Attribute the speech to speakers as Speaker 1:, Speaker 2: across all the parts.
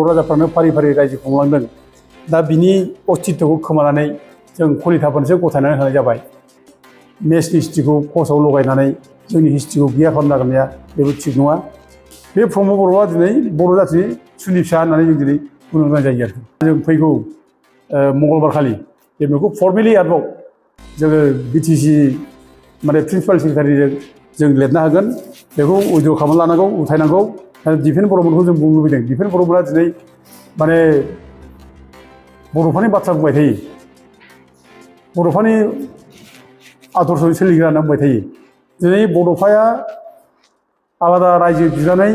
Speaker 1: राजाफ्रानो फारि फारि रायजो खुंलांदों। दा बिनि अस्तित्वखौ खोमानानै जों कलिताफोरनोसो गथायनानै होनाय जाबाय। मेथ्सनि हिस्ट्रिखौ कर्सआव लगायनानै जोंनि हिस्ट्रिखौ गैया खालामनो नागिरनाया बेबो थिग नङा। बे प्रमद बर'आ दिनै बर' जाथिनि सुनि फिसा होननानै जों दिनै बुंनो गोनां जायो आरोखि। जों फैगौ मंगलबार खालि जों बेखौ फर्मेलि आरोबाव जोङो बिटिसि माने प्रिन्सिपाल सेक्रेटारिजों जों लिरना होगोन। बेखौ उइद्र' खालामना लानांगौ, उथायनांगौ। दिफेन बर'मोनखौ जों बुंनो लुबैदों। दिफेन बर'मोना दिनै माने बर'फोरनि बाथ्रा बुंबाय थायो, बर'फोरनि आदर्शजों सोलिग्रा होनना बुंबाय थायो। दिनै बड'फाया आलादा रायजो बिनानै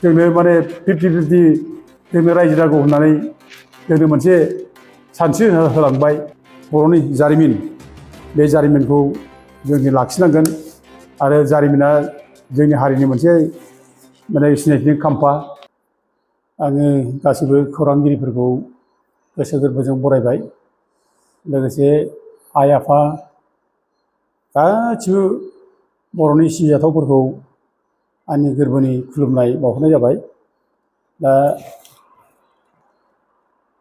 Speaker 1: जोंनो माने 50-50 जोंनो रायजो नांगौ होननानै जोंनो मोनसे सानस्रि होलांबाय। बर'नि जारिमिन, बे जारिमिनखौ जों लाखिनांगोन आरो जारिमिना जोंनि हारिनि मोनसे माने सिनायथिनि खाम्फा। आङो गासैबो खौरांगिरिफोरखौ गोसो गोरबोजों बरायबाय। लोगोसे आइ आफा गासिबो बर'नि सिबिजाथावफोरखौ आंनि गोरबोनि खुलुमनाय बावहरनाय जाबाय। दा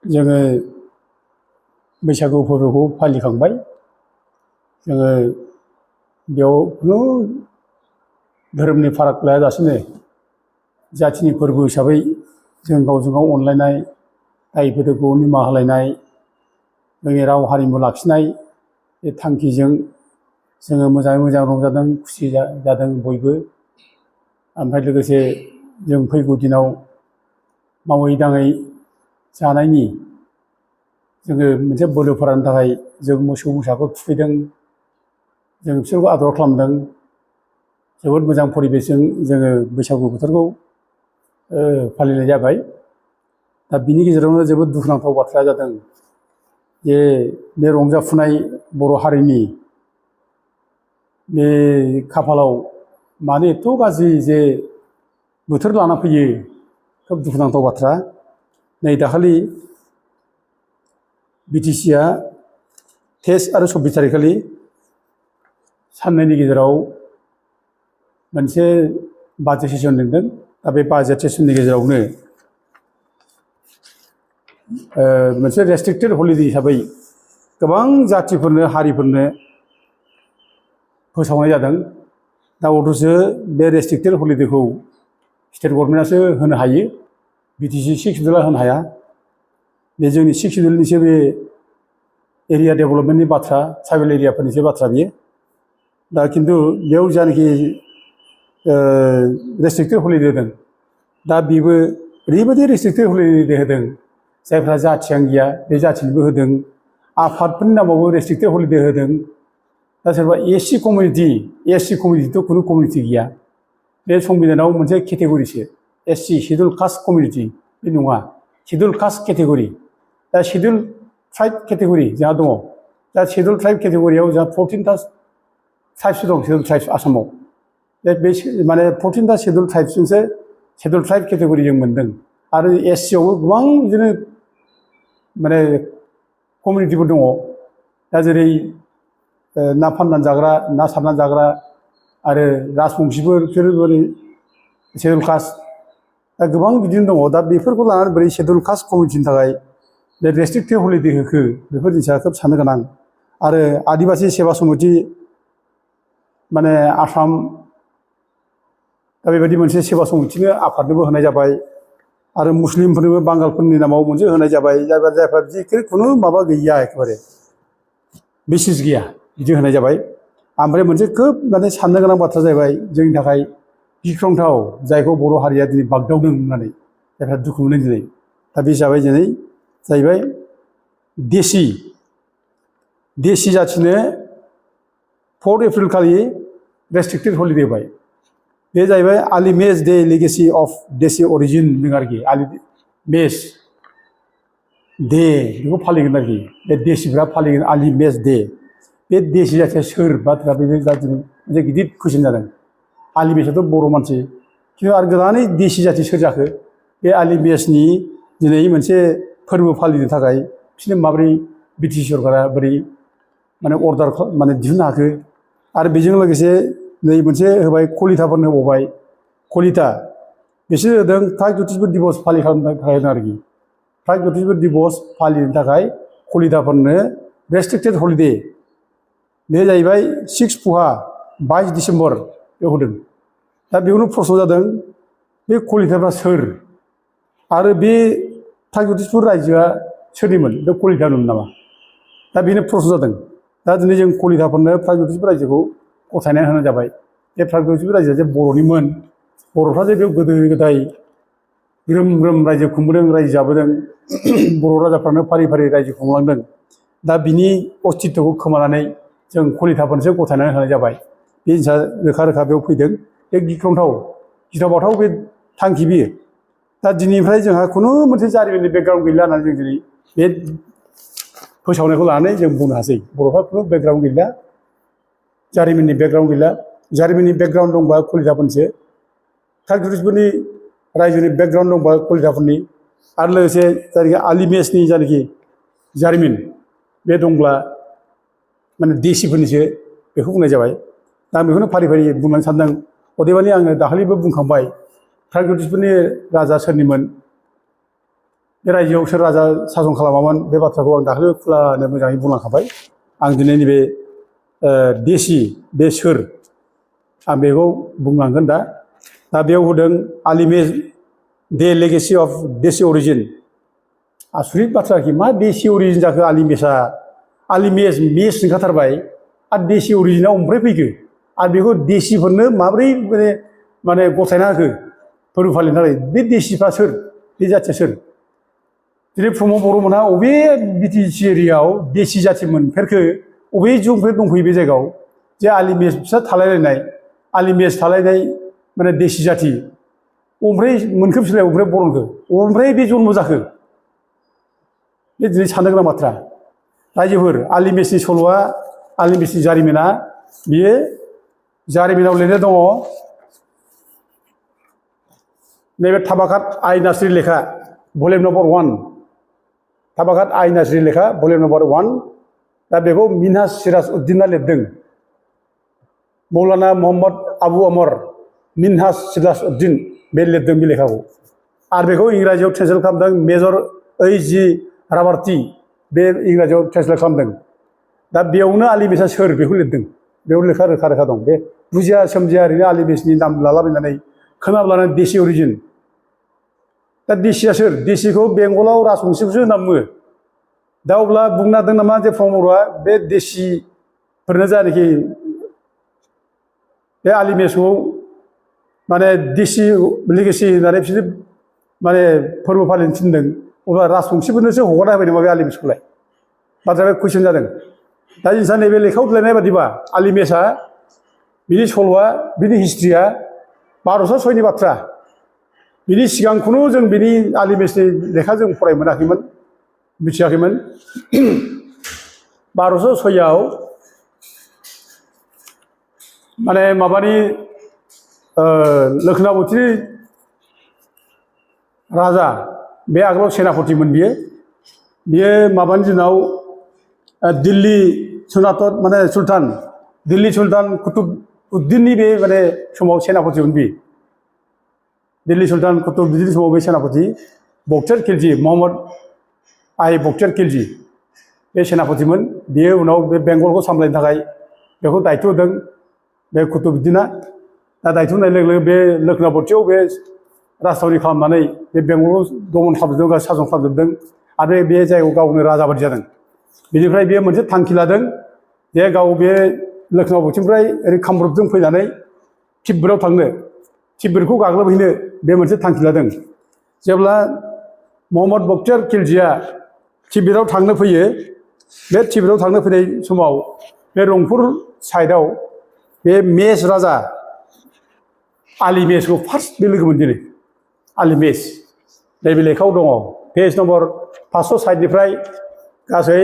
Speaker 1: जोङो बैसागु फोरबोखौ फालिखांबाय। जोङो बेयाव खुनु धोरोमनि फाराग लायाजासेनो जाथिनि फोरबो हिसाबै जों गावजों गाव अनलायनाय, दाय फोदोखौ निमाहा होलायनाय, जोंनि राव हारिमु लाखिनाय बे थांखिजों जोङो मोजाङै मोजां रंजादों, खुसि जादों बयबो। ओमफ्राय लोगोसे जों फैगौ दिनाव मावै दाङै जानायनि जोङो मोनसे बोलो फोरानो थाखाय जों मोसौ मोसाखौ थुखैदों, जों बिसोरखौ आदर खालामदों। जोबोद मोजां परिबेसजों जोङो बैसागु बोथोरखौ फालिनाय जाबाय। दा बिनि गेजेरावनो जोबोद दुखुनांथाव बाथ्राया जादों जे बे रंजाफुनाय बर' हारिनि बे खाफालाव मानो एथ' गाज्रि जे बोथोर लाना फैयो, खोब दुखुनांथाव बाथ्रा। नै दाखालि बिटिसिआ 23 आरो 24 थारिखखालि साननैनि गेजेराव मोनसे बाजेट सेसन लिंदों। दा बे बाजेट सेसननि गेजेरावनो मोनसे रेस्ट्रिक्टेड हलिडे हिसाबै गोबां जाथिफोरनो, हारिफोरनो फोसावनाय जादों। दा अथ'सो बे रेस्ट्रिक्टेड हलिडेखौ स्टेट गभर्नमेन्टआसो होनो हायो, बिटिसि 6 सिडिउला होनो हाया। बे जोंनि 6 सिडिउलनिसो बे एरिया डेभेलपमेन्टनि बाथ्रा, ट्राइबेल एरियाफोरनिसो बाथ्रा बियो। दा खिन्थु बेयाव जानाखि रेस्ट्रिक्टेड हलिडे होदों, दा बेबो ओरैबायदि रेस्ट्रिक्टेड हलिडे होदों जायफ्रा जाथियानो गैया बे जाथिनोबो होदों। आफादफोरनि नामावबो रेस्ट्रिक्टेड हलिडे होदों। दा सोरबा एससि कमिउनिटिथ' खुनु कमिउनिटि गैया। बे संबिधानाव मोनसे केटेगरिसो एससि, सिडिउल कास्ट कमिउनिटि। बे नङा, सिडिउल कास्ट केटेगरि। दा सिडिउल ट्राइब केटेगरि जोंहा दङ। दा सिडिउल ट्राइब केटेगरियाव जोंहा 14टा ट्राइब्स दं, सिडिउल ट्राइब्स आसामाव। बे माने 14टा सिडिउल ट्राइब्सजोंसो सिडिउल ट्राइब केटेगरि जों मोनदों। आरो एससियावबो गोबां बिदिनो माने कमिउनिटिफोर दङ। दा जेरै ना फाननानै जाग्रा, ना सारनानै जाग्रा आरो राजबंसिफोर, बिसोर बोरै सिडिउल कास्ट। दा गोबां बिदिनो दङ। दा बेफोरखौ लानानै बोरै सिडिउल कास्ट कमिउनिटिनि थाखाय बे रेस्ट्रिक्टेड हलिडे होखो, बेफोर जिनिसा खोब साननो गोनां। आरो आदिबासि सेबा समिति माने आसाम, दा बेबायदि मोनसे सेबा समितिनो आफादनोबो होनाय जाबाय। आरो मुस्लिमफोरनोबो बांगालफोरनि नामाव मोनसे होनाय जाबाय। जायफ्रा बिदि खुनु माबा गैया, एखेबारे बेसिस गैया, बिदि होनाय जाबाय। ओमफ्राय मोनसे खोब माने साननो गोनां बाथ्रा जाहैबाय जोंनि थाखाय गिख्रंथाव, जायखौ बर' हारिया दिनै बागदावदों होननानै जायफ्रा दुखु मोनो दिनै। दा बे हिसाबै दिनै जाहैबाय देसि जाथिनो 4 एप्रिल खालि रेस्ट्रिक्टेड हलिडे होबाय। बे जाहैबाय आलि मेज डे लेगेसि अफ देसि अरिजिन होनदों आरोखि। आलि मेज डे बेखौ फालिगोन आरोखि। बे देसिफ्रा फालिगोन आलि मेज डे। बे देसि जाथिया सोर बाथ्रा बे जाथिनि मोनसे गिदिर कुइसन जादों। आलि मेजआथ' बर' मानसि, खिन्थु आरो गोदानै देसि जाथि सोर जाखो? बे आलि मेजनि दिनै मोनसे फोरबो फालिनो थाखाय बिसोरनो माबोरै बिटिसि सरकारा बोरै माने अर्डार माने दिहुननो हाखो? आरो बेजों लोगोसे नै मोनसे होबाय, कलिताफोरनो होबावबाय। कलिता बिसोर होदों प्रागज्यतिषपुर दिबस फालि खालामनो थाखाय आरोखि प्रागज्यतिषपुर दिबस फालिनो थाखाय कलिताफोरनो रेस्ट्रिक्टेड हलिडे बे जाहैबाय 6 पुहा 22 डिसेम्बर बेयाव होदों दा बेयावनो प्रश्न जादों बे कलिताफ्रा सोर आरो बे प्रागज्यतिषपुर रायजोआ सोरनिमोन बे कलितानोमोन नामा दा बेनो प्रश्न जादों दा दिनै जों कलिताफोरनो प्रागज्यतिषपुर रायजोखौ गथायनानै होनाय जाबाय बे प्रागज्यतिषपुर रायजोआ जे बर'निमोन बर'फ्रा जे बेयाव गोदो गोदाय ग्रोम ग्रोम रायजो खुंबोदों रायजो जाबोदों बर' राजाफ्रानो फारि फारि रायजो खुंलांदों दा बिनि अस्तित्वखौ खोमानानै जों कलिताफोरनोसो गथायनानै होनाय जाबाय बे जिनिसा रोखा रोखा बेयाव फैदों बे गिख्रंथाव गिथाव-बाथाव बे थांखि बियो दा दिनैनिफ्राय जोंहा खुनु मोनसे जारिमिननि बेकग्राउन्ड गैला होननानै जों दिनै बे फोसावनायखौ लानानै जों बुंनो हासै बर'फ्रा खुनु बेकग्राउन्ड गैला जारिमिननि बेकग्राउन्ड गैला जारिमिननि बेकग्राउन्ड दंबा कलिताफोरनिसो प्रागज्यतिषपुरनि रायजोनि बेकग्राउन्ड दंबा कलिताफोरनि आरो लोगोसे जायनाखि आलिमेसनि जायनाखि जारिमिन बे दंब्ला माने देसिफोरनिसो बेखौ बुंनाय जाबाय दा आं बेखौनो फारि फारि बुंलांनो सानदों अदेबानि आङो दाखालिबो बुंखांबाय प्रागज्यतिषपुरनि राजा सोरनिमोन बे रायजोआव सोर राजा सासन खालामामोन बे बाथ्राखौ आं दाखालि खुलानो मोजाङै बुंलांखाबाय आं दिनै नैबे देसि बे सोर आं बेखौ बुंलांगोन दा बेयाव होदों आलिमेस दे लेगेसि अफ देसि अरिजिन आसुरित बाथ्रा आरोखि मा देसि अरिजिन जाखो आलिमेसआ आलिमेस मेस ओंखारथारबाय आरो देसि अरिजिनाव ओमफ्राय फैखो आरो बेखौ देसिफोरनो माब्रै माने गथायना होखो फोरबो फालिनो थाखाय बे देसिफ्रा सोर बे जाथिया सोर दिनै प्रमद बर'मोनहा अबे बिटिसि एरियायाव देसि जाथि मोनफेरखो अबे जुगनिफ्राय दंफैयो बे जायगायाव जे आलिमेस बिस्रा थालायलायनाय आलिमेस थालायनाय माने देसि जाथि ओमफ्राय मोनखो बिसोरलाय ओमफ्राय बर'नखो ओमफ्राय बे जन्म जाखो बे दिनै साननो गोनां बाथ्रा रायजोफोर आलिमेसनि सल'आ आलिमेसनि जारिमिना बियो जारिमिनाव लिरनाय दङ नैबे थाबाकात आइ नार्सरी लेखा भलिउम नम्बर 1 थाबाकात आइ नार्सरी लेखा भलिउम नम्बर 1 दा बेखौ मिनहाज सिराज उद्दिना लिरदों मौलाना मोहम्मद आबु अमर मिनहाज सिराज उद्दिन बे लिरदों बे लेखाखौ आरो बेखौ इंराजियाव ट्रेन्सलेट खालामदों मेजर ओइ.जि. राबार्टी बे इंराजियाव ट्रेन्सलेट खालामदों दा बेयावनो आलिमेसआ सोर बेखौ लिरदों बेयाव रोखा रोखा दं बे बुजिया सोमजिया ओरैनो आलिमेसनि नाम लालाबायनानै खोनाब्लानो देसि अरिजिन दा देसिया सोर देसिखौ बेंगलाव राजबंसिखौसो होनना बुङो दा अब्ला बुंनो हादों नामा जे प्रमद बर'आ बे देसिफोरनो जायनाखि बे आलिमेसखौ माने देसि लेगेसि होननानै बिसोर माने फोरबो फालिनो थिनदों अब्ला राजबंसिफोरनोसो हगारना होबाय नामा बे आलिमेसखौलाय बाथ्राया कुइसन जादों दा जिनिसा नैबे लेखायाव लिरनाय बादिबा आलिमेसआ बिनि सल'आ बिनि हिस्ट्रिया 1206नि बाथ्रा बिनि सिगां खुनु जों बिनि आलिमेसनि लेखा जों फराय मोनाखैमोन मिथियाखैमोन 1206आव माने माबानि लोखोनाबती राजा बे आगोलाव सेनापतिमोन बियो माबानि दिनाव दिल्ली सुनातन माने सुल्तान दिल्ली सुल्तान कुतुबुद्दिननि बे माने समाव सेनापतिमोन बे दिल्ली सुल्तान कुतुबुद्दिननि समाव बे सेनापति बक्तियार खिलजि मोहम्मद आइ बक्तियार खिलजि बे सेनापतिमोन बियो उनाव बे बेंगलखौ सामलायनो थाखाय बेखौ दायथ' होदों बे कुतुबुद्दिना दा दायथ' होनाय लोगो लोगो बे लोखोनाबतीयाव बे राजथावनि खालामनानै बे बेंगलखौ दमन खालामजोबदों सासन खालामजोबदों आरो बे जायगायाव गावनो राजा बादि जादों बेनिफ्राय बे मोनसे थांखि लादों जे गाव बे लोखोनाबतीनिफ्राय ओरै कामरुपजों फैनानै तिब्बतआव थांनो तिब्बतखौ गाग्लोबहैनो बे मोनसे थांखि लादों जेब्ला मोहम्मद बक्तियार खिलजिया तिब्बतआव थांनो फैयो बे तिब्बतआव थांनो फैनाय समाव बे रंपुर साइडआव बे मेस राजा आलिमेसखौ फार्स्ट बे लोगो मोनजेनो आलिमेस नैबे लेखायाव दङ पेज नम्बर 560निफ्राय गासै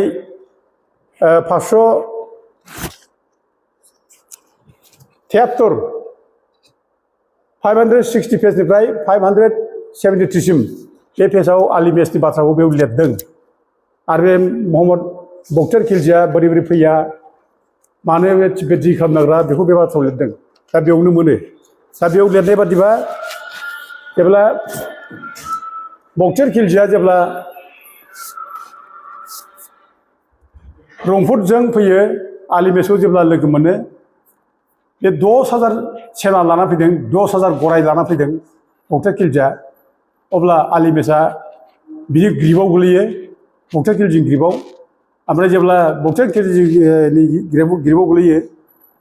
Speaker 1: 560 पेजनिफ्राय 573सिम बे पेजाव आलिमेसनि बाथ्राखौ बेयाव लिरदों आरो बे मोहम्मद बक्तियार खिलजिया बोरै बोरै फैया मानो बे तिब्बत खालामनाग्रा बेखौ बे बाथ्राखौ लिरदों दा बेयावनो मोनो दा बेयाव लिरनाय बादिबा जेब्ला बक्सार खिलजिया जेब्ला रंफुरजों फैयो आलिमेसखौ जेब्ला लोगो मोनो बे 10,000 सेना लाना फैदों 10,000 गराय लाना फैदों बक्सार खिलजिया अब्ला आलिमेसा बिनि ग्रिबाव गोलैयो बक्सार खिलजिनि ग्रिबाव ओमफ्राय जेब्ला बक्सार खिलजिनि ग्रिबाव गोलैयो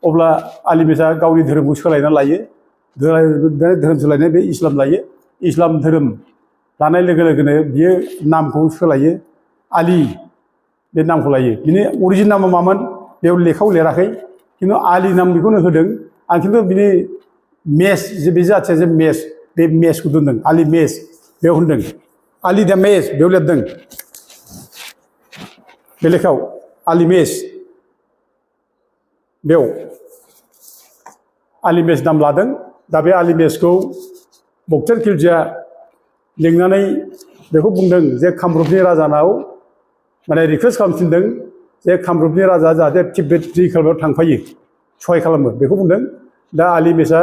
Speaker 1: अब्ला आलिमेसा गावनि धोरोमखौ सोलायना लायो धोरोम सोलायनाय बे इस्लाम लायो इस्लाम धोरोम लानाय लोगो लोगोनो बियो नामखौ सोलायो आलि बे नामखौ लायो बिनि अरिजिन नामा मामोन बेयाव लेखायाव लिराखै खिन्थु आलि नाम बेखौनो होदों आं खिन्थु बिनि मेस जे बे जाथिया जे मेस बे मेसखौ दोनदों आलि मेस बेयाव होनदों आलि दा मेस बेयाव लिरदों बे लेखायाव आलि मेस बेयाव आलि मेस नाम लादों दा बे आलि मेसखौ बक्सार खिलजिया लिंनानै बेखौ बुंदों जे कामरुपनि राजानाव माने रिकुवेस्ट खालामफिनदों जे कामरुपनि राजा जाहाथे तिब्बेत खालामनायाव थांफायो सहाय खालामो बेखौ बुंदों दा आलि मेसआ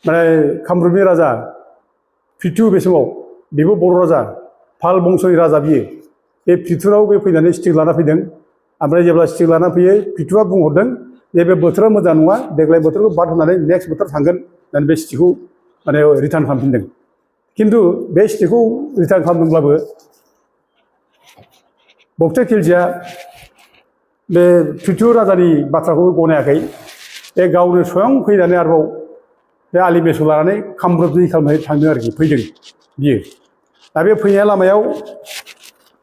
Speaker 1: माने कामरुपनि राजा पृथु बे समाव बेबो बर' राजा पाल बंस'नि राजा बियो बे पृथुनाव बे फैनानै स्टिक लाना फैदों ओमफ्राय जेब्ला स्टिक लाना फैयो पृथुआ बुंहरदों जे बे बोथोरा मोजां नङा देग्लाय बोथोरखौ बाद होनानै नेक्स्ट बोथोर थांगोन होननानै बे स्टिकखौ माने रिटार्न खालामफिनदों खिन्थु बे स्टिकखौ रिटार्न खालामदोंब्लाबो बक्सार खिलजिया बे पृथु राजानि बाथ्राखौ गनायाखै बे गावनो स्वयं फैनानै आरोबाव बे आलि मेसखौ लानानै कामरुप खालामनानै थांदों आरोखि फैदों बियो दा बे फैनाय लामायाव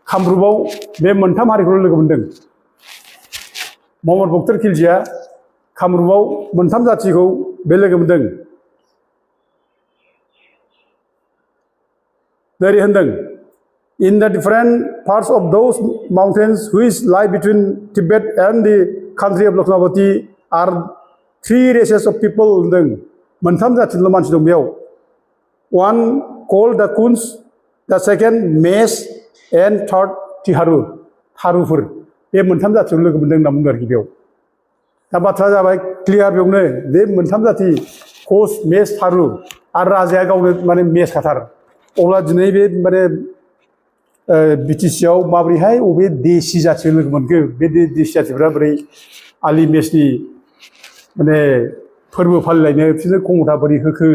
Speaker 1: कामरुपआव बे मोनथाम हारिखौल' लोगो मोनदों महम्मद बक्सार खिलजिया कामरुपआव मोनथाम जाथिखौ बे लोगो मोनदों जेरै होनदों in the different parts of those mountains which lie between Tibet and the country of Lakhnavati are 3 races of people होनदों मोनथाम जाथिनिल' मानसि दं बेयाव one called the Kuns the second Mes and third Tiharu थारुफोर बे मोनथाम जाथिखौ लोगो मोनदों होनना बुंदों आरोखि बेयाव दा बाथ्राया जाबाय क्लियार बेयावनो बे मोनथाम जाथि कच मेस थारु आरो राजाया गावनो माने मेस खाथार अब्ला दिनै बे माने बिटिसिआव माबोरैहाय अबे देसि जाथिखौ लोगो मोनखो बे देसि जाथिफ्रा बोरै आलि मेसनि माने फोरबो फालिलायनो बिसोरनो खमथा बोरै होखो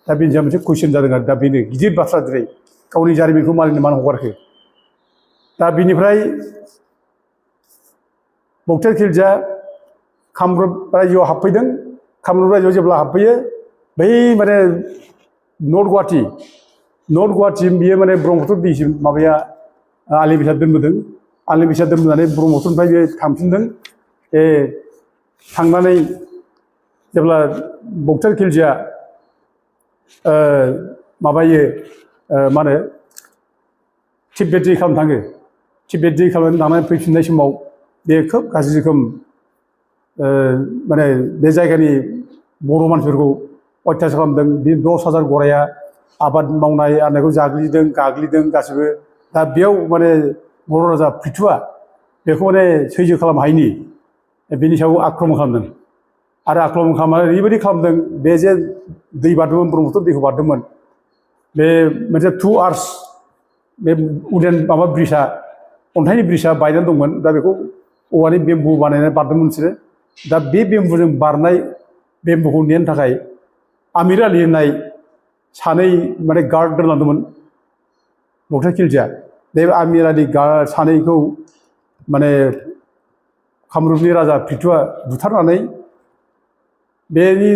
Speaker 1: दा बेनि सायाव मोनसे कुइसन जादों आरो दा बेनो गिदिर बाथ्रा दिनै गावनि जारिमिनखौ मालायनो मानो हगारखो दा बिनिफ्राय बक्सार खिलजिया कामरुप रायजोआव हाबफैदों कामरुप रायजोआव जेब्ला हाबफैयो बै माने नर्थ गुवाहाटि बियो माने ब्रह्मपुत्र दैसिम माबाया आलि मेसा दोनबोदों आलि मेसा दोनबोनानै ब्रह्मपुत्रनिफ्राय बे थांफिनदों थांनानै जेब्ला बक्सार खिलजिया माबायो मा होनो तिब्बेत खालामनो थाङो तिब्बेत खालामनानै थांनानै फैफिननाय समाव बे खोब गाज्रि रोखोम माने बे जायगानि बर' मानसिफोरखौ अयथासार खालामदों बे 10,000 गराया आबाद मावनाय आरनायखौ गाग्लिदों गासिबो दा बेयाव माने बर' राजा पृथुआ बेखौ माने सैज्य खालामनो हायिनि बेनि सायाव आक्रमण खालामदों आरो आक्रमण खालामनानै ओरैबायदि खालामदों बे जे दै बारदोंमोन ब्रह्मपुत्र दैखौ बारदोंमोन बे मोनसे 2 आवर्स बे उदेन माबा ब्रिजआ अन्थाइनि ब्रिजआ बायनानै दंमोन दा बेखौ औवानि बेम्बु बानायनानै बारदोंमोन बिसोरो दा बे बेम्बुजों बारनाय बेम्बुखौ नेनो थाखाय आमिर आलि होननाय सानै माने गार्ड दोनलांदोंमोन बक्सार खिलजिया बे आमिर आलि गार्ड सानैखौ माने कामरुपनि राजा पृथुआ बुथारनानै बेनि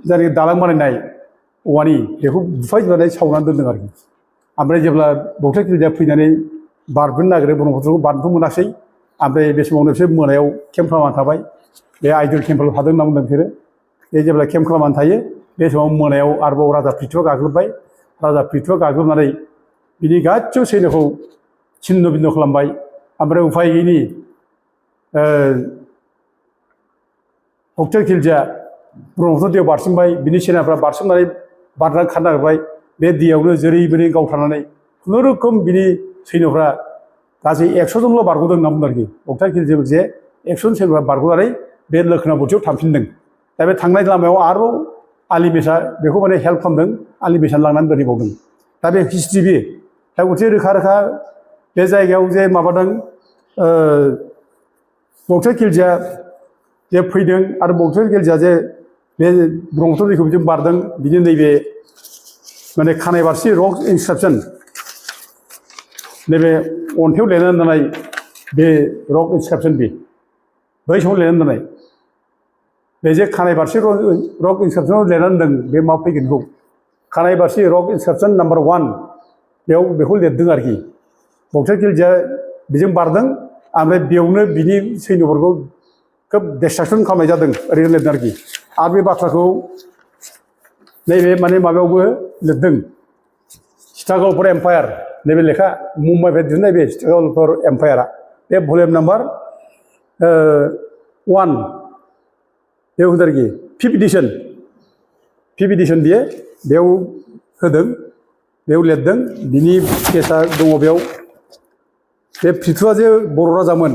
Speaker 1: जायनाखि दालां बानायनाय औवानि बेखौ बुफायजोबनानै सावनानै दोनदों आरोखि ओमफ्राय जेब्ला बक्सार खिलजिया फैनानै बारबोनो नागिरो ब्रह्मपुत्रखौ बारनोथ' मोनासै ओमफ्राय बे समावनो बिसोर मोनायाव केम्प खालामनानै थाबाय बे आइडल टेम्पोलाव थादों होनना बुंदों बिसोरो बे जेब्ला केम्प खालामनानै थायो बे समाव मोनायाव आरोबाव राजा पृथुआ गाग्लोबबाय राजा पृथुआ गाग्लोबनानै बिनि गासैबो सैन्यखौ छिन्न भिन्न खालामबाय ओमफ्राय उफाय गैयिनि बक्सार खिलजिया ब्रह्मपुत्र दैयाव बारसोमबाय बिनि सेनाफ्रा बारसोमनानै बारनानै खारनो नागिरबाय बे दैयावनो जेरै मेरै गावथारनानै खुनुरुखुम बिनि सैन्यफ्रा गासै 100 जनल' बारग'दों होनना बुंदों आरोखि बक्सार खिलजिया जे 100 सैन्यफ्रा बारग'नानै बे लोखोना बथियाव थांफिनदों दा बे थांनाय लामायाव आरोबाव आलि बेसा बेखौ माने हेल्प खालामदों आलि बेसा लांनानै दोनहैबावदों दा बे हिस्ट्रि बे दा गथे रोखा रोखा बे जायगायाव जे माबादों बक्सार खिलजिया जे फैदों आरो बक्सार खिलजिया जे बे ब्रह्मपुत्र दैखौ बिजों बारदों बिनि नैबे माने खानायबारसि रक इनस्क्रिप्सन नैबे अन्थाइयाव लिरनानै दोननाय बे रक इनस्क्रिप्सन बे बै समाव लिरनानै दोननाय बे जे खानायबारसि रक इनस्क्रिप्सनाव लिरनानै दोनदों बे मा फैगोनखौ खानायबारसि रक इनस्क्रिप्सन नाम्बार 1 बेयाव बेखौ लिरदों आरोखि बक्सार खिलजिया बेजों बारदों ओमफ्राय बेयावनो बिनि सैन्यफोरखौ खोब डिस्ट्राक्सन खालामनाय जादों ओरैनो लिरदों आरोखि आरो बे बाथ्राखौ नैबे माने माबायावबो लिरदों स्ट्रागल फर एम्पायार नैबे लेखा मुम्बाइनिफ्राय दिहुननाय बे स्ट्रागल फर एम्पायारा बे भलिउम नाम्बार 1 बेयाव होदों आरोखि 5th एडिसन बियो बेयाव होदों बेयाव लिरदों बिनि केसा दङ बेयाव बे पृथुआ जे बर' राजामोन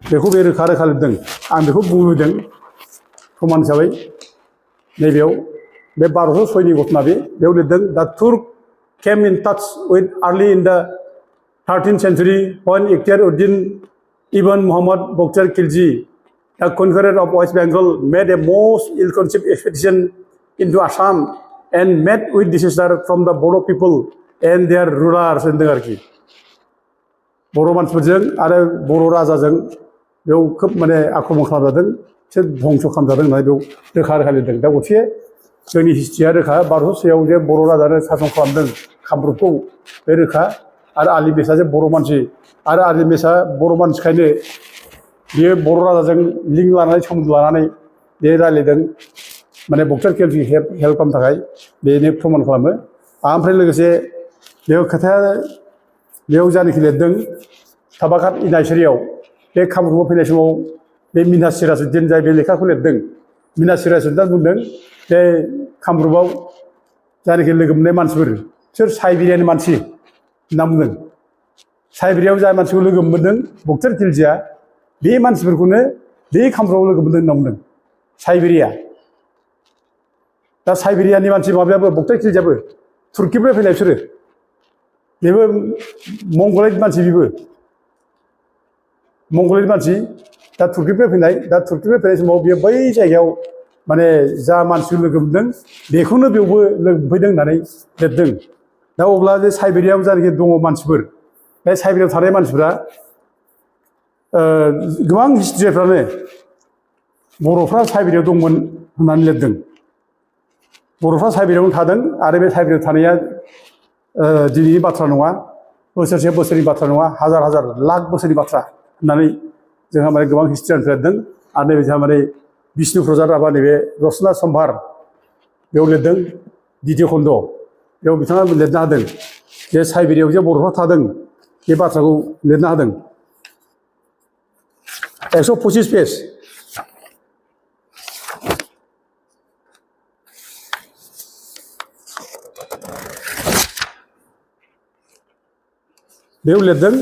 Speaker 1: बेखौ बे रोखा रोखा लिरदों आं बेखौ बुंदों प्रमाण हिसाबै नैबेयाव बे 1206नि घटना बेयाव लिरदों the Turk came in touch with early in the 13th century when Ikhtiyar Uddin Ibn Muhammad Bakhtiyar Khilji the conqueror of West Bengal made a most ill-conceived expedition into Assam and met with disaster from the Bodo people and their rulers होनदों आरोखि बर' मानसिफोरजों आरो बर' राजाजों बेयाव खोब माने आक्रमण खालामजादों बिसोर धंस खालामजादों होननानै बेयाव रोखा रोखा लिरदों दा गथिखे जोंनि हिस्ट्रिया रोखा 1206आव जे बर' राजानो सासन खालामदों कामरुपखौ बे रोखा आरो आलि बेसा जे बर' मानसि आरो आलि बेसा बर' मानसिखायनो बियो बर' राजाजों लिंक लानानै सोमोन्दो लानानै बे रायज्लायदों माने बक्सार खिलजि हेल्प खालामनो थाखाय बेनो प्रमान खालामो ओमफ्राय लोगोसे बेयाव खोथाया बेयाव जानाखि लिरदों थाबाखात इनायसरियाव बे कामरुपआव फैनाय समाव बे मिना सिराजुद्दिन जाय बे लेखाखौ लिरदों मिना सिराजुद्दिना बुंदों बे कामरुपआव जानाखि लोगो मोननाय मानसिफोर बिसोर साइबेरियानि मानसि होनना बुंदों साइबेरियाव जाय मानसिखौ लोगो मोनदों बक्सार खिलजिया बे मानसिफोरखौनो बे कामरुपआव लोगो मोनदों होनना बुंदों साइबेरिया दा साइबेरियानि मानसि माबायाबो बक्सार खिलजियाबो तुर्किनिफ्राय फैनाय बिसोरो बेबो मंगलाइट मानसि बेबो मंगलाइट मानसि दा तुर्किनिफ्राय फैनाय दा तुर्किनिफ्राय फैनाय समाव बियो बै जायगायाव माने जा मानसिखौ लोगो मोनदों बेखौनो बेयावबो लोगो मोनफैदों होननानै लिरदों दा अब्ला बे साइबेरियाव जानाखि दङ मानसिफोर बे साइबेरियाव थानाय मानसिफोरा गोबां हिस्ट्रिफ्रानो बर'फ्रा साइबेरियाव दंमोन होननानै लिरदों बर'फ्रा साइबेरियावनो थादों आरो बे साइबेरियाव थानाया दिनैनि बाथ्रा नङा बोसोरसे बोसोरनि बाथ्रा नङा हाजार हाजार लाख बोसोरनि बाथ्रा होननानै जोंहा माने गोबां हिस्ट्रियानो लिरदों आरो नैबे जोंहा माने बिष्णु प्रसाद राभा नैबे रसना सम्भार बेयाव लिरदों द्वितीय खन्द बेयाव बिथाङा लिरनो हादों जे साइबेरियाव जे बर'फ्रा थादों बे बाथ्राखौ लिरनो हादों 125 पेज बेयाव लिरदों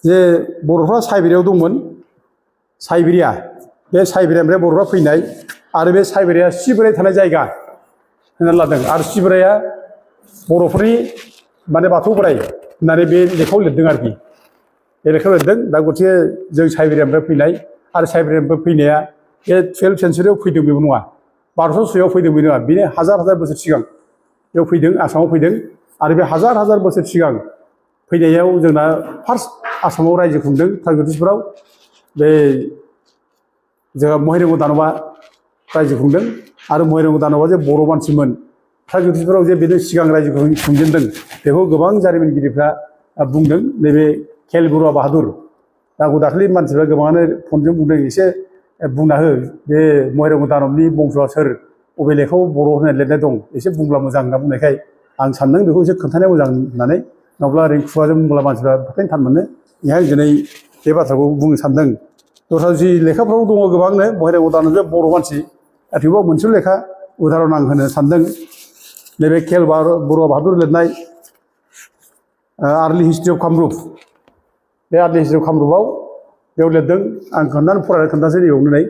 Speaker 1: जे बर'फ्रा साइबेरियाव दंमोन साइबेरिया बे साइबेरियानिफ्राय बर'फ्रा फैनाय आरो बे साइबेरिया सिबिराय थानाय जायगा होननानै लादों आरो सिबिराया बर'फोरनि माने बाथौ बोराइ होननानै बे लेखायाव लिरदों आरोखि बे लेखायाव लिरदों दा गथिखे जों साइबेरियानिफ्राय फैनाय आरो साइबेरियानिफ्राय फैनाया बे 12th सेन्चुरियाव फैदों बेबो नङा 1206आव फैदों बे नङा बेनो हाजार हाजार बोसोर सिगां बेयाव फैदों आसामाव फैदों आरो बे हाजार हाजार बोसोर सिगां फैनायाव जोंना फार्स्ट आसामाव रायजो खुंदों थागिबिफोराव बे जोंहा महिरंग दानबआ रायजो खुंदों आरो महिरंग दानबआ जे बर' मानसिमोन थागिबिफोराव जे बेनो सिगां रायजो खुंजेनदों बेखौ गोबां जारिमिनगिरिफ्रा बुंदों नैबे खेल बरुवा बाहादुर आंखौ दाखालि मानसिफ्रा गोबाङानो फनजों बुंदों एसे बुंना हो बे महिरंग दानबनि बंस'आ सोर अबे लेखायाव बर' होननाय लिरनाय दं एसे बुंब्ला मोजां होनना बुंनायखाय आं सानदों बेखौ एसे खोन्थानाया मोजां होननानै नङाब्ला ओरैनो खुगाजों बुंब्ला मानसिफ्रा फोथायनो थान मोनो बेहाय दिनै बे बाथ्राखौ बुंनो सानदों दस्रा जि लेखाफ्राव दङ गोबांनो महिरंग दानबआ बर' मानसि थेवबो मोनसेल' लेखा उदाहरन आं होनो सानदों नैबे खेल बरुवा बाहादुर लिरनाय आर्लि हिस्ट्रि अफ कामरुप बे आर्लि हिस्ट्रि अफ कामरुपआव बेयाव लिरदों आं फरायनानै खोन्थासै नैबाव नै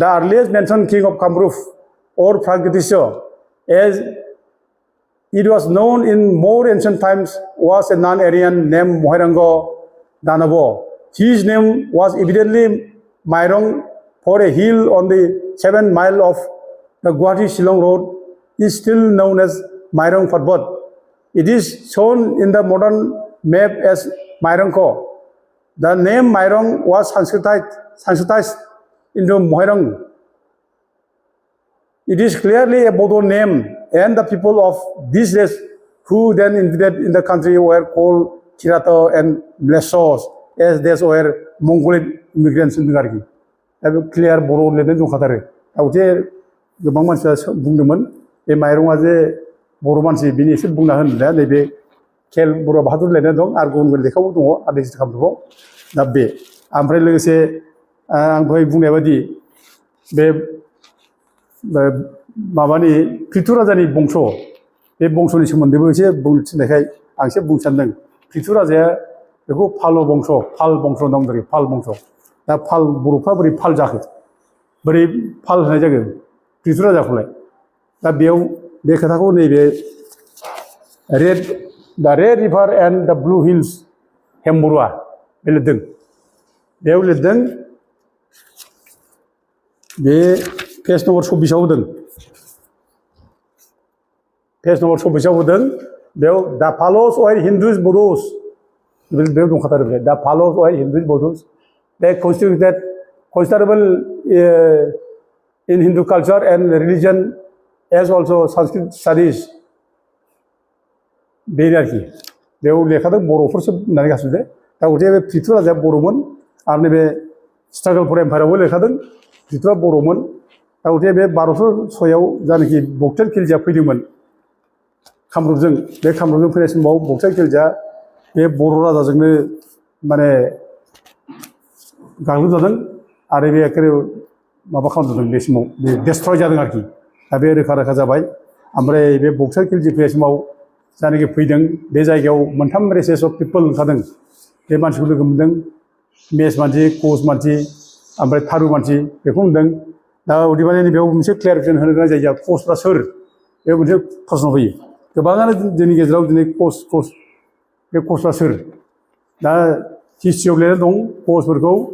Speaker 1: the earliest mention king of Kamrup or Pragadisha, as it was known in more ancient times, was a non-Aryan named Mohirango Danabo. His name was evidently Mairong, for a hill on the 7 mile of the Guwahati Shillong road is still known as Mairong Phatbot. It is shown in the modern map as Mairongko. The name Mairong was Sanskritized into Mohirang. It is clearly a Bodo name, and the people of this race who then invaded in the country were called Kirato and Mlesos, as these were Mongolian immigrants in the country. Clear Bodo Leden Dunkatare. I would say the Bangman Bundaman, a Mairong as a Boromansi, Binis Bundahan, they Kel Burabatur Lenedong, Argon will the Kaudo, at least come to that bay. I'm really say, I'm going to Bunevadi, Mavani, Pitura than Bongso, a Bongsonism, the Buche, Bunch in the Hay, I said Bunchandang. Pitura there, the whole Palo Bongso, Pal Bongso, Nomdri, Pal Bongso. That Pal Burupabri Pal jacket. But a Pal Hajagan, Pitura Jafule. That Bill, the Katako Navy, the Red River and the Blue Hills, Hemburua, Eledin. They will let them the pest over so be showden. Pest over so be showden, the Palos or Hindus Burus will build on Qatar. The Palos or Hindus Burus, they constitute that considerable in Hindu culture and religion, as also Sanskrit studies. They will let other Boro for some Nagasude. That would have a Pitura as a Boroman, and struggle for empire will have Pitura Boroman. I would have a Barofor Soyo, Zanaki, Boktel Kilja Piduman. Kamruzing, they come from the place more, Boktel Kilja, a Borora doesn't Mane Galudan, Arabia Mabakan Desmo, they destroy Janaki, a very Karakazabai, Ambre, Boktel Kilji Pesmo. Saniki Pidang, Bezago, Montam races of people Sadang, the Manchulugum, Mes Manti, Kos Manti, Ambre Taru Manti, the Hundang, now Divani Bill, Clarification, Hanaja, Cost Rasur, they would have Cosnovi. The Banana didn't get out in the Cost Rasur. Now, Tish of Ledon, Cost Burgo,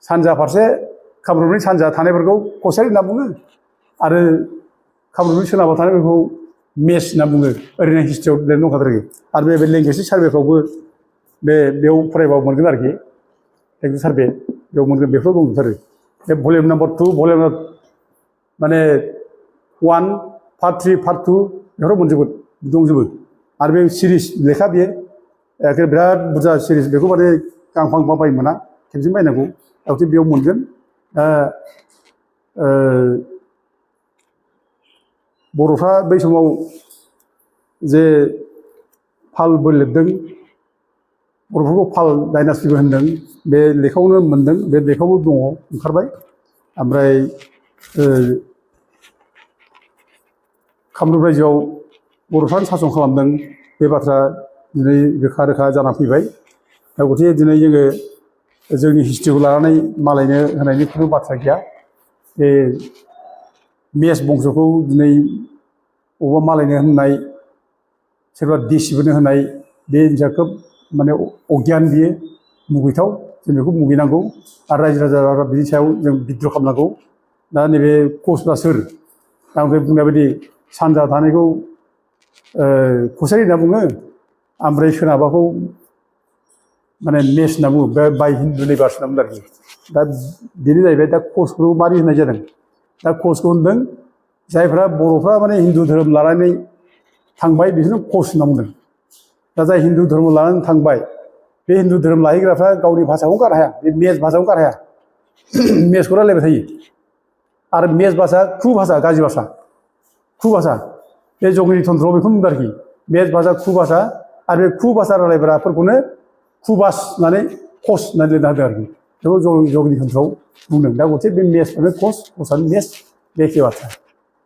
Speaker 1: Sanja Parse, Cameroon, Sanja Tanebergo, Cosel Nabu, other Cameroon about Tanebergo. Mes Namunga, Arena history of the Nokatri. Are we willing to survey for good? Beo Preva Mongarki, take the survey, you want to be from the volume number 2, volume Mane 1, part 3, part 2, Euromunzu, Dunzu. Are we series, Lekabie, a Brad Buza series, Becomade, Kampang Papa Mana, Kimzimago, out of Bio Mungan, Borofa Basimo the Pal Bulledung, Borofa Pal Dynasty Hundung, the Lekona Mundung, the Lekono Dongo, Carbai, Ambre Kamrujo, Borofan Sason Holandung, Bebatra, the Karaka Janapi, I would say the Naga Zuni History, Malay, and I need to know Batrakia. Mes Bongsoko, the name over Malayan night, several discipline night, Ben Jacob, Mane Ogian Bie, Mugito, the Muginago, Arise as a Bichao, the Bidrocamago, Nanive Coast Basur, and we nobody Santa Tanego, Cosari Nabu, Ambration Abajo, Mane Mes Nabu, by Hindu Libas number. That did I bet that coast grew Mari Najaran. That coast Gundang, Zaifra, Borofra, Hindu Drum Larani, Tangbai, business coast number. That's a Hindu Drum Laran Tangbai. The Hindu Drum Laigrafa, Gaudi Pasauka, it means Pasauka, Mescura Levati. Are Mes Basa, Kubasa, Gazibasa, Kubasa. There's only Tondrobi Darki, Mes Basa, Kubasa, are Kubasa Lebra Percune, Kubas Nane, Coast Nade. Those only Jogni control. That would take me from the coast, or some yes, Bekiwata.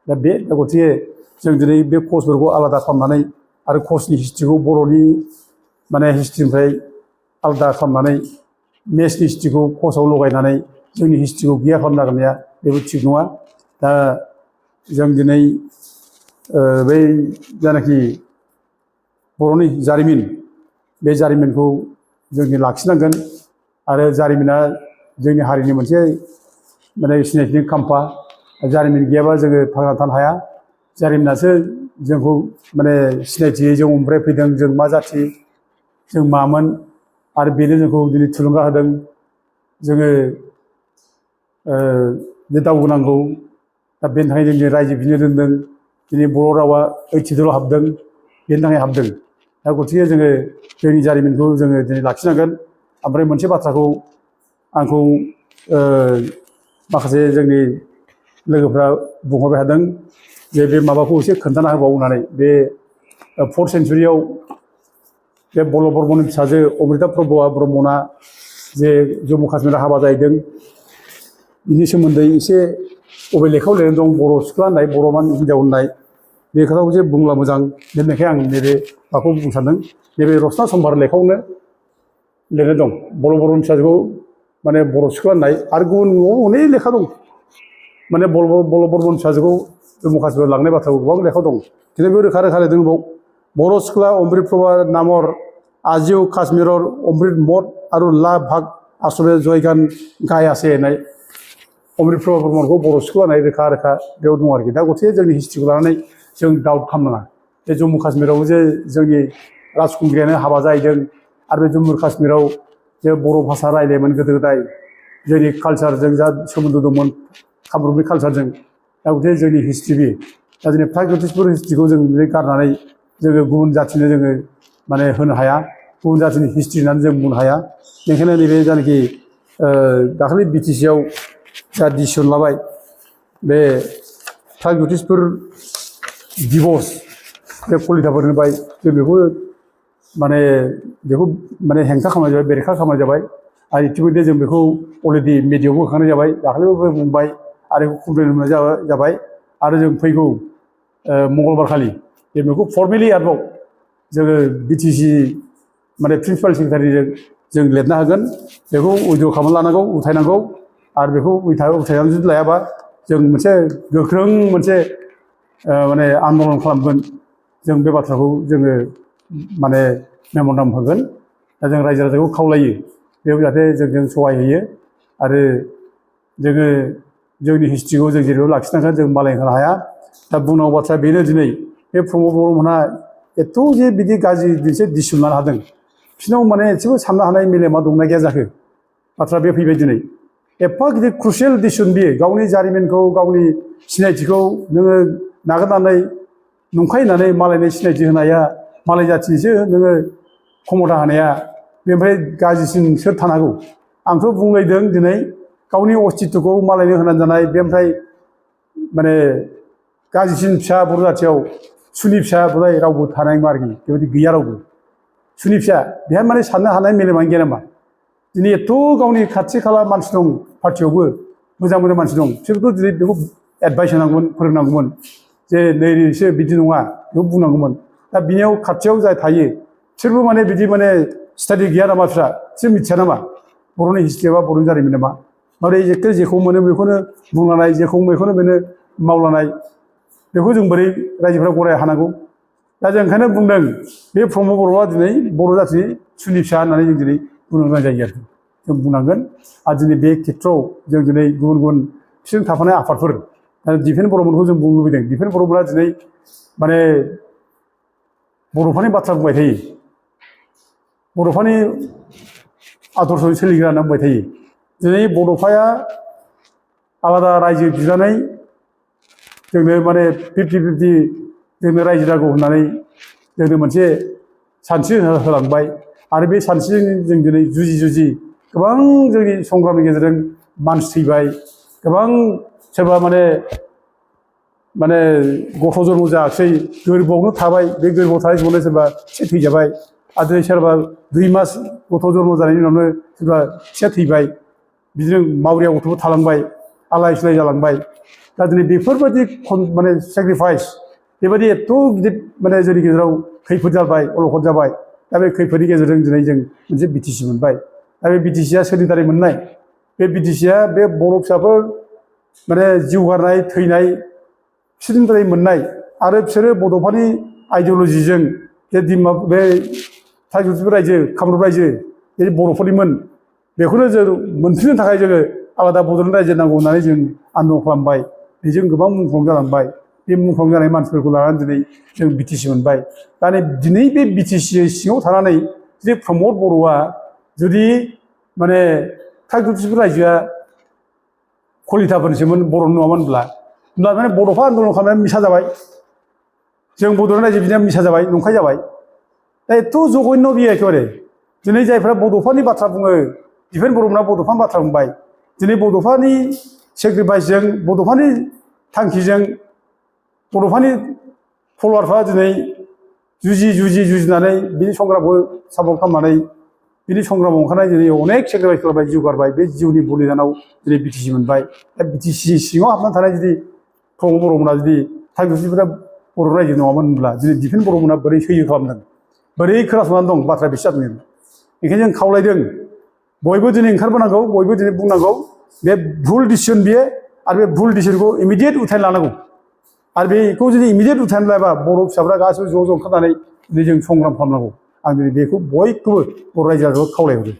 Speaker 1: The bed that would say, the big coast will go Alada from money, other costly history, Boroni, Mana history, Alda from money, Mes history, Coso Loganane, Juni history, Gia from Nagamia, they would Chigua, the जों दिनै बै जानाखि बर'नि जारिमिन बे जारिमिनखौ जोंनि लाखिनांगोन आरो जारिमिना जोंनि हारिनि मोनसे माने सिनायथिनि खाम्फा जारिमिन गैयाबा जोङो थांना थानो हाया जारिमिनासो जोंखौ माने सिनायथियै जों अमब्राय फैदों जों मा जाथि जों मामोन आरो बेनो जोंखौ दिनै थुलुंगा होदों जोङो जे दावगानांगौ दा बेनि थाखाय जों रायजो बिनो रोंदों दिनै बर' रावा ओइथिदोलाव हाबदों बेनि थाखाय हाबदों दा गतिके जोङो जोंनि जारिमिनखौ जोङो दिनै लाखिनांगोन ओमफ्राय मोनसे बाथ्राखौ आंखौ माखासे जोंनि लोगोफ्रा बुंहरबाय थादों जे बे माबाखौ एसे खोन्थाना होबाव होननानै बे 4th सेन्सुरियाव बे बल्लभ बर्मननि फिसाजो अमृता प्रभा ब्रह्मना जे जम्मु काश्मीराव हाबा जाहैदों बिनि सोमोन्दै एसे बबे लेखायाव लिरनाय दं बर' सिख्ला होननाय बर' हिन्जाव होननाय बे खोथाखौ जे बुंब्ला मोजां लिरनायखाय आं नैबे माबाखौ बुंनो सानदों नैबे रचना सम्भार लेखायावनो लिरनाय दं बल्लभ बर्मननि फिसाजोखौ माने बर' सिख्ला होननाय आरो गुबुन अनेक लेखा दं माने बल्लभ बर्मननि फिसाजोखौ जम्मु काश्मीराव लांनाय बाथ्राखौ गोबां लेखा दं खिन्थु बे रोखा रोखा लिरदों बाव बर' सिख्ला अमृत प्रभा नाমৰ আজিও কাশ্মীৰৰ অমৃত মঠ আৰু লাভ ভাগ আশ্ৰমে জয়গান গাই আছে होननाय अमृत प्रभा ब्रह्मखौ बर' सिख्ला होननाय रोखा रोखा बेयाव दं आरोखि दा गतिके जोंनि हिस्ट्रिखौ लानानै जों डाउट खालामनाङा बे जम्मु काश्मीराव जे जोंनि राजखुंग्रियानो हाबा जाहैदों आरो बे जम्मु काश्मीराव जे बर' भाषा रायलायोमोन गोदो गोदाय जोंनि कालचारजों जा सोमोन्दो दंमोन कामरुपनि कालचारजों दा गतिके जोंनि हिस्ट्रि बे दा जोंनि प्रागज्यतिसपुर हिस्ट्रिखौ जों गारनानै जोङो गुबुन जाथिनो जोङो माने होनो हाया गुबुन जाथिनि हिस्ट्रि होननानै जों बुंनो हाया बेनिखायनो नैबे जानाखि दाखालि बिटिसिआव जा डिसिसन लाबाय बे प्रागज्यतिसपुर दिबस बे कलिताफोर होबाय जों बेखौ माने हेंथा खालामनाय जाबाय बेरेखा खालामनाय जाबाय आरो इतिमध्य जों बेखौ अलरेडि मिडियायावबो होखानाय जाबाय दाखालिबो बुंबाय आरो कमप्लेन होनाय जाबाय आरो जों फैगौ मंगलबार खालि जों बेखौ फर्मेलि आरोबाव जोङो बिटिसि माने प्रिन्सिपाल सेक्रेटारिजों जों लिरनो हागोन बेखौ उइद्र' खालामनानै लानांगौ उथायनांगौ आरो बेखौ उथायनानै जुदि लायाबा जों मोनसे गोख्रों मोनसे माने आन्दलन खालामगोन जों बे बाथ्राखौ जोङो माने मेम'रेन्डाम होगोन दा जों रायजो राजाखौ खावलायो बेयाव जाहाथे जोंजों सहाय होयो आरो जोङो जोंनि हिस्ट्रिखौ जों जेरैबो लाखिनांगोन जों मालायनो होनो हाया दा बुंनांगौ बाथ्राया बेनो दिनै बे प्रमद बर'मोनहा एथ' जे बिदि गाज्रि मोनसे डिसिसन लानो हादों बिसोरनाव माने एसेबो साननो हानाय मेलेमा दंना गैया जाखो बाथ्रा बे फैबाय दिनै एफा गिदिर क्रुसियेल डिसिसन बियो गावनि जारिमिनखौ गावनि सिनायथिखौ नोङो नागारनानै नंखाय होननानै मालायनि सिनायथि होनाया मालाय जाथिनिसो नोङो खमथा होनाया बेनिफ्राय गाज्रिसिन सोर थानो हागौ आंथ' बुंलायदों दिनै गावनि अस्तित्वखौ मालायनो होनानै जानाय बेनिफ्राय माने गाज्रिसिन फिसा बर' जाथियाव सुनि फिसा बुलाय रावबो थानाय नङा आरोखि बेबायदि गैया रावबो सुनि फिसा बेहा माने साननो हानाय मेलेमानो गैया नामा दिनै एथ' गावनि खाथि खाला मानसि दं पार्टियावबो मोजां मोजां मानसि दं बिसोरथ' दिनै बेखौ एडभाइस होनांगौमोन फोरोंनांगौमोन जे नैसो बिदि नङा बेखौ बुंनांगौमन दा बिनियाव खाथियाव जाय थायो बिसोरबो माने बिदि माने स्टाडि गैया नामा बिस्रा बिसोर मिथिया नामा बर'नि हिस्ट्रि बा बर'नि जारिमिन नामा माबोरै जेखौ मोनो बेखौनो बुंलानाय जेखौ बेखौनो बेनो मावलानाय बेखौ जों बोरै रायजोफ्रा गनायनो हानांगौ दा जों ओंखायनो बुंदों बे प्रमद बर'आ दिनै बर' जाथिनि सुनि फिसा होननानै जों दिनै बुंनो गोनां जायो आरोखि जों बुंनांगोन आरो दिनै बे खेथ्रआव जों दिनै गुबुन गुबुन बिसोरजों थाफानाय आफादफोर दिफेन बर'मोनखौ जों बुंनो लुबैदों दिफेन बर'मोना दिनै माने बर'फोरनि बाथ्रा बुंबाय थायो बर'फोरनि आदर्शजों सोलिग्रा होनना बुंबाय थायो दिनै बड'फाया आलादा रायजो बिनानै जोंनो माने 50-50 जोंनो रायजो नांगौ होननानै जोंनो मोनसे सानस्रि होलांबाय आरो बे सानस्रिजों जों दिनै जुजि गोबां जोंनि संग्रामनि गेजेरजों मानसि थैबाय गोबां सोरबा माने गथ' जन्म जायाखिसै गोरबोआवनो थाबाय बे गोरबोआव थानाय समावनो सोरबा फिसा थैजाबाय आरो सोरबा 2 मास गथ' जन्म जानायनि उनावनो सोरबा फिसा थैबाय बिदिनो मावरिया गथ'बो थालांबाय आलाय सिलाय जालांबाय दा दिनै बेफोरबायदि माने सेक्रिफाइस बेबायदि एथ' गिदिर माने जोंनि गेजेराव खैफोद जाबाय अलखद जाबाय दा बे खैफोदनि गेजेरजों दिनै जों मोनसे बिटिसि मोनबाय दा बे बिटिसिआ सोरनि दारै मोननाय बे बिटिसिआ बे बर' फिसाफोर माने जिउ गारनाय थैनाय बिसोरनिफ्राय मोननाय आरो बिसोरो बड'फानि आइडिअलजिजों जे बे टाइग्रेट रायजो कामरुप रायजो बे बर'फोरनिमोन बेखौनो जों मोनफिननो थाखाय जोङो आलादा बड'लेण्ड रायजो नांगौ होननानै जों आन्दलन खालामबाय बेजों गोबां मुंख्लं जालांबाय बे मुंख्लं जानाय मानसिफोरखौ लानानै दिनै जों बिटिसि मोनबाय दा दिनै बे बिटिसि सिङाव थानानै जुदि प्रमद बर'आ जुदि माने टाइग्रेट रायजोआ कलिताफोरनिसोमोन बर' नङामोनब्ला माने बड'फा आन्दलन खालामनाया मिसा जाबाय जों बड'लेण्ड रायजो बिनाया मिसा जाबाय नंखाय जाबाय दा एथ' जघन्य बियो एखेबारे दिनै जायफ्रा बड'फानि बाथ्रा बुङो दिफेन बर'मोना बड'फानि बाथ्रा बुंबाय दिनै बड'फानि सेक्रिफाइसजों बड'फानि थांखिजों बड'फानि फल'वारफ्रा दिनै जुजिनानै बिनि संग्रामखौ सापर्ट खालामनानै बिनि संग्रामाव ओंखारनाय दिनै अनेक सेक्रिफाइस खालामबाय जिउ गारबाय बे जिउनि बलिदानाव दिनै बिटिसि मोनबाय दा बिटिसि सिङाव हाबनानै थानाय जुदि प्रमद बर'मोना जुदि टाइग्रेटफोरा बर' रायजो नङामोन होनब्ला दिनै दिफेन बर'मोना बोरै सैज्य खालामदों बोरै खोनासंनानै दं बाथ्राया बेसो जादों बेखायनो जों खावलायदों बयबो दिनै ओंखारबोनांगौ बयबो दिनै बुंनांगौ बे भुल डिसिसन बियो आरो बे भुल डिसिसनखौ इमिडियेट उथायनो लानांगौ आरो बेखौ जुदि इमिडियेट उथायनो लायाबा बर' फिसाफ्रा गासैबो ज' ज' ओंखारनानै दिनै जों संग्राम खालामनांगौ आं दिनै बेखौ बयखौबो बर' रायजो राजाखौ खावलायहरो